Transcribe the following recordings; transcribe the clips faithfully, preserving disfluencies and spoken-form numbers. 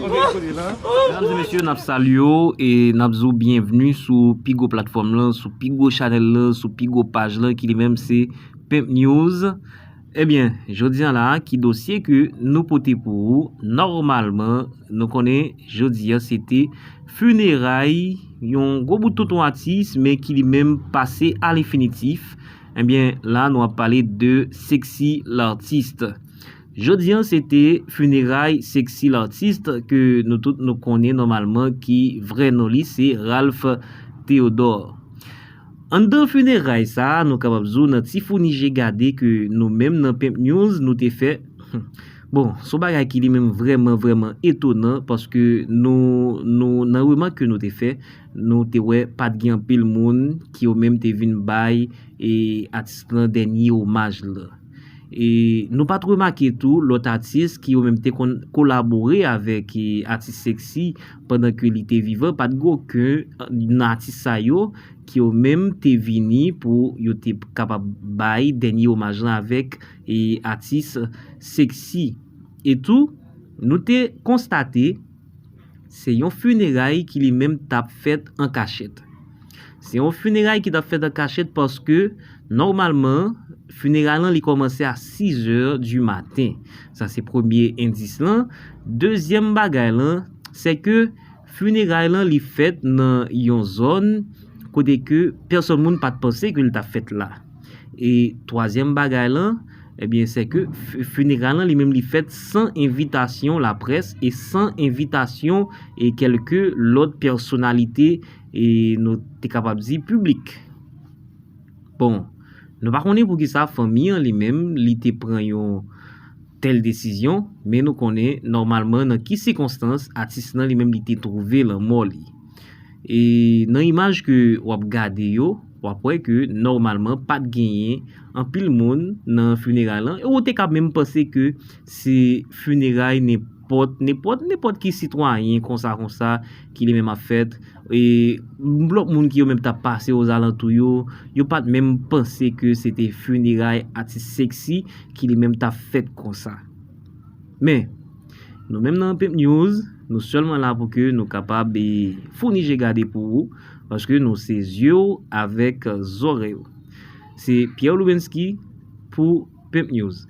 Medam e mesye, n ap salye w e n ap di w byenvni sou pi gwo platfòm lan, sou pi gwo chanèl lan, sou pi gwo paj lan ki li menm se Pimp News. Ebyen, jodi a la, ki dosye ke nou pote pou ou? Nòmalman, nou konnen jodi a se te fineray yon gwo bout tonton atis, men ki li menm pase a lenfinitif. Ebyen, la nou ap pale de Sexy Lartiste. Jodi a se te fineray Sexy Lartiste ke nou tout nou konnen nòmalman ki vrè non li se Ralph Théodore. Anndan fineray sa a, nou kapab di w nan ti founi je gade ke nou menm nan Pimp News nou te fè. Bon, se yon bagay ki li menm vrèman, vrèman etonan paske nou, nou, nan remak ke nou te fè, nou te wè pa t gen anpil moun ki yo menm te vin bay e atis lan dènye omaj lan. E nou pa t remake tou lòt atis ki yo menm te konn kolabore avèk e, atis Sexy pandan ke li te vivan, pa t gen okenn nan atis sa yo ki yo menm te vini pou yo te kapab bay dènye omaj lan avèk e, atis Sexy. E tou, nou te konstate se yon fineray ki li menm t ap fèt an kachèt. Se yon fineray ki t ap fèt an kachèt paske, nòmalman, fineray lan li kòmanse a sizè di maten. Sa se premye endis lan. Dezyèm bagay lan, se ke fineray lan li fèt nan yon zòn kote ke pèsòn moun pa t panse ke li t ap fèt la. E twazyèm bagay lan, ebyen, se ke f- fineray lan li menm li fèt san envitasyon laprès e san envitasyon e kèlke lòt pèsonalite e nou te kapab di piblik. Bon, nou pa konnen poukisa fanmi an li menm li te pran yon tèl desizyon, men nou konnen nòmalman nan ki sikonstans atis lan li menm li te twouve lanmò li. E nan imaj ke w ap gade yo, w ap wè ke nòmalman pa t genyen anpil moun nan fineray lan. E ou te ka menm panse ke se fineray nenpòt, nenpòt, nenpòt ki sitwayen konsa, konsa, ki li menm ap fèt. E lòt moun ki yo menm t ap pase ozalantou yo, yo pa t menm panse ke se te fineray atis Sexy ki li menm t ap fèt konsa. Men, nou menm nan Pimp News, nou sèlman la pou ke nou kapab e, founi je gade pou ou, paske nou se zye w avèk zòrèy ou. Se Pierre Loubensky pou Pimp News.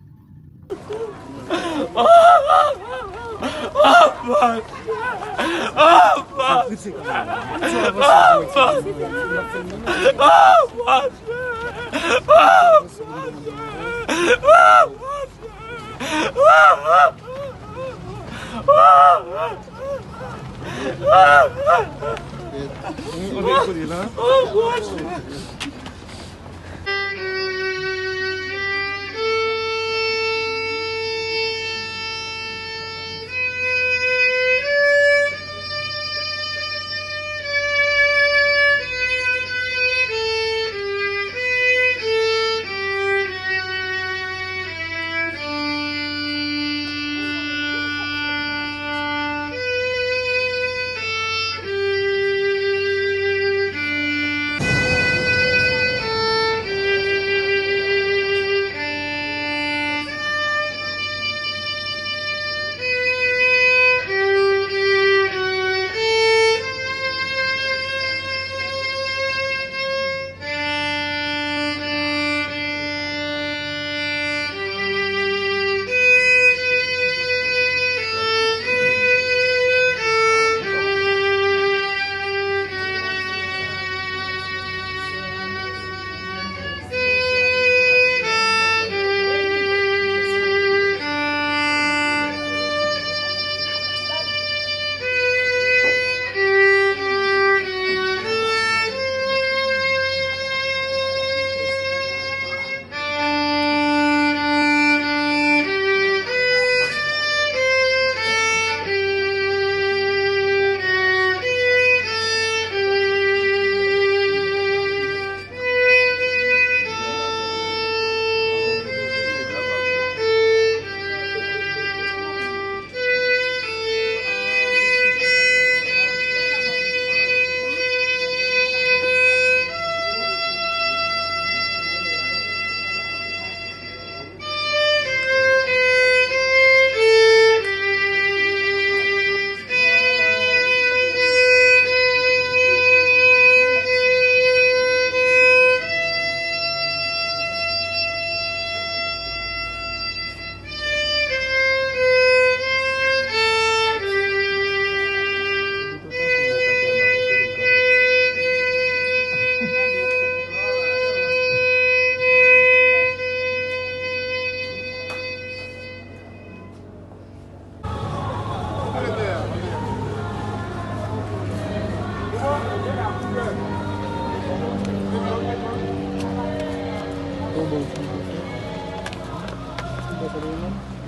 Bon, bon, bon.